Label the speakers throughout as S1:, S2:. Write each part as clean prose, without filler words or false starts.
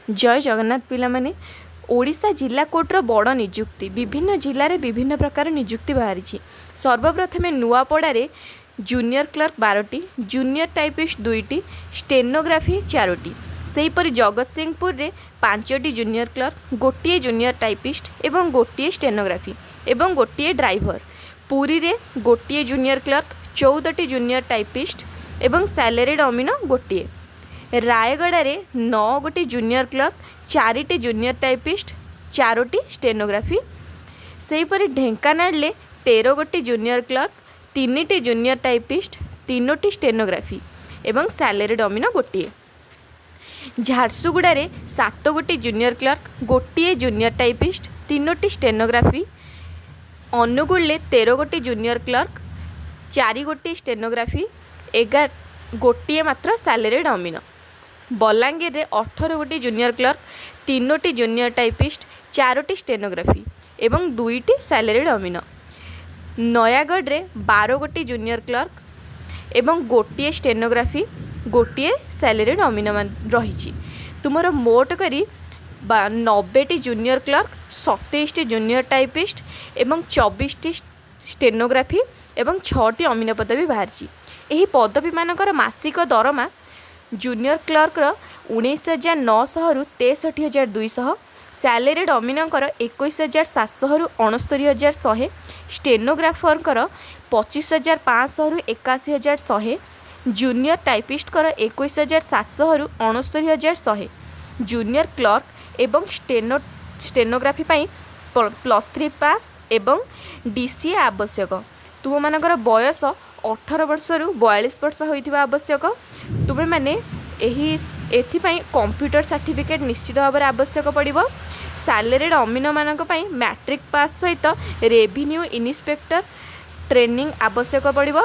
S1: ଜୟ ଜଗନ୍ନାଥ ପିଲାମାନେ। ଓଡ଼ିଶା ଜିଲ୍ଲା କୋର୍ଟର ବଡ଼ ନିଯୁକ୍ତି। ବିଭିନ୍ନ ଜିଲ୍ଲାରେ ବିଭିନ୍ନ ପ୍ରକାର ନିଯୁକ୍ତି ବାହାରିଛି। ସର୍ବପ୍ରଥମେ ନୂଆପଡ଼ାରେ ଜୁନିୟର କ୍ଲର୍କ 12ଟି, ଜୁନିୟର ଟାଇପିଷ୍ଟ ଦୁଇଟି, ଷ୍ଟେନୋଗ୍ରାଫି ଚାରୋଟି। ସେହିପରି ଜଗତସିଂହପୁରରେ ପାଞ୍ଚଟି ଜୁନିୟର କ୍ଲର୍କ, ଗୋଟିଏ ଜୁନିୟର ଟାଇପିଷ୍ଟ ଏବଂ ଗୋଟିଏ ଷ୍ଟେନୋଗ୍ରାଫି ଏବଂ ଗୋଟିଏ ଡ୍ରାଇଭର। ପୁରୀରେ ଗୋଟିଏ ଜୁନିୟର କ୍ଲର୍କ, 14ଟି ଜୁନିୟର ଟାଇପିଷ୍ଟ ଏବଂ ସାଲାରିଡ୍ ଅମିନ ଗୋଟିଏ। ରାୟଗଡ଼ାରେ ନଅ ଗୋଟି ଜୁନିୟର କ୍ଲର୍କ, ଚାରିଟି ଜୁନିୟର ଟାଇପିଷ୍ଟ, ଚାରୋଟି ଷ୍ଟେନୋଗ୍ରାଫି। ସେହିପରି ଢେଙ୍କାନାଳରେ 13 ଗୋଟି ଜୁନିୟର କ୍ଲର୍କ, ତିନିଟି ଜୁନିୟର ଟାଇପିଷ୍ଟ, ତିନୋଟି ଷ୍ଟେନୋଗ୍ରାଫି ଏବଂ ସାଲାରିଡ୍ ଅମିନ ଗୋଟିଏ। ଝାରସୁଗୁଡ଼ାରେ ସାତ ଗୋଟି ଜୁନିୟର କ୍ଲର୍କ, ଗୋଟିଏ ଜୁନିୟର ଟାଇପିଷ୍ଟ, ତିନୋଟି ଷ୍ଟେନୋଗ୍ରାଫି। ଅନୁଗୁଳରେ 13 ଗୋଟି ଜୁନିୟର କ୍ଲର୍କ, ଚାରି ଗୋଟି ଷ୍ଟେନୋଗ୍ରାଫି, 11 ଗୋଟିଏ ମାତ୍ର ସାଲାରିଡ୍ ଅମିନ। ବଲାଙ୍ଗୀରରେ 18 ଗୋଟି ଜୁନିୟର କ୍ଲର୍କ, ତିନୋଟି ଜୁନିୟର ଟାଇପିଷ୍ଟ, ଚାରୋଟି ଷ୍ଟେନୋଗ୍ରାଫି ଏବଂ ଦୁଇଟି ସାଲାରିଡ୍ ଅମିନ। ନୟାଗଡ଼ରେ 12 ଗୋଟି ଜୁନିୟର କ୍ଲର୍କ ଏବଂ ଗୋଟିଏ ଷ୍ଟେନୋଗ୍ରାଫି, ଗୋଟିଏ ସାଲାରିଡ୍ ଅମିନ ରହିଛି। ତୁମର ମୋଟ କରି ବା 90ଟି ଜୁନିୟର କ୍ଲର୍କ, 27ଟି ଜୁନିୟର ଟାଇପିଷ୍ଟ ଏବଂ 24ଟି ଷ୍ଟେନୋଗ୍ରାଫି ଏବଂ ଛଅଟି ଅମିନ ପଦବୀ ବାହାରିଛି। ଏହି ପଦବୀମାନଙ୍କର ମାସିକ ଦରମା ଜୁନିୟର କ୍ଲର୍କର 19,900ରୁ 63,200, ସାଲାରିଡ୍ ଅମିନଙ୍କର 21,700ରୁ 69,100, ଷ୍ଟେନୋଗ୍ରାଫରଙ୍କର 25,500ରୁ 81,100, ଜୁନିୟର ଟାଇପିଷ୍ଟଙ୍କର 21,700ରୁ 69,100। ଜୁନିୟର କ୍ଲର୍କ ଏବଂ ଷ୍ଟେନୋଗ୍ରାଫି ପାଇଁ +3 ପାସ୍ ଏବଂ ଡିସିଏ ଆବଶ୍ୟକ। ତୁମମାନଙ୍କର ବୟସ 18 ବର୍ଷରୁ 42 ବର୍ଷ ହୋଇଥିବା ଆବଶ୍ୟକ। ତୁମେମାନେ ଏଥିପାଇଁ କମ୍ପ୍ୟୁଟର ସାର୍ଟିଫିକେଟ୍ ନିଶ୍ଚିତ ଭାବରେ ଆବଶ୍ୟକ ପଡ଼ିବ। ସାଲାରିଡ୍ ଅମିନମାନଙ୍କ ପାଇଁ ମ୍ୟାଟ୍ରିକ୍ ପାସ୍ ସହିତ ରେଭିନ୍ୟୁ ଇନ୍ସପେକ୍ଟର ଟ୍ରେନିଂ ଆବଶ୍ୟକ ପଡ଼ିବ।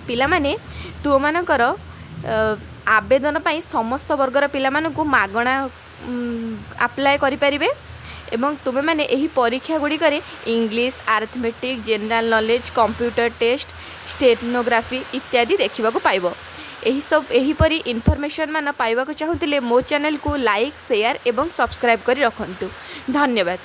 S1: ପିଲାମାନେ, ତୁମମାନଙ୍କର ଆବେଦନ ପାଇଁ ସମସ୍ତ ବର୍ଗର ପିଲାମାନଙ୍କୁ ମାଗଣା ଆପ୍ଲାଏ କରିପାରିବେ ଏବଂ ତୁମେମାନେ ଏହି ପରୀକ୍ଷା ଗୁଡ଼ିକରେ English, arithmetic, general knowledge, computer test, stenography ଇତ୍ୟାଦି ଦେଖିବାକୁ ପାଇବ। ଏହିସବୁ ଏହିପରି ଇନଫର୍ମେସନ୍ ମାନ ପାଇବାକୁ ଚାହୁଁଥିଲେ ମୋ ଚ୍ୟାନେଲକୁ ଲାଇକ୍, ସେୟାର ଏବଂ ସବସ୍କ୍ରାଇବ୍ କରି ରଖନ୍ତୁ। ଧନ୍ୟବାଦ।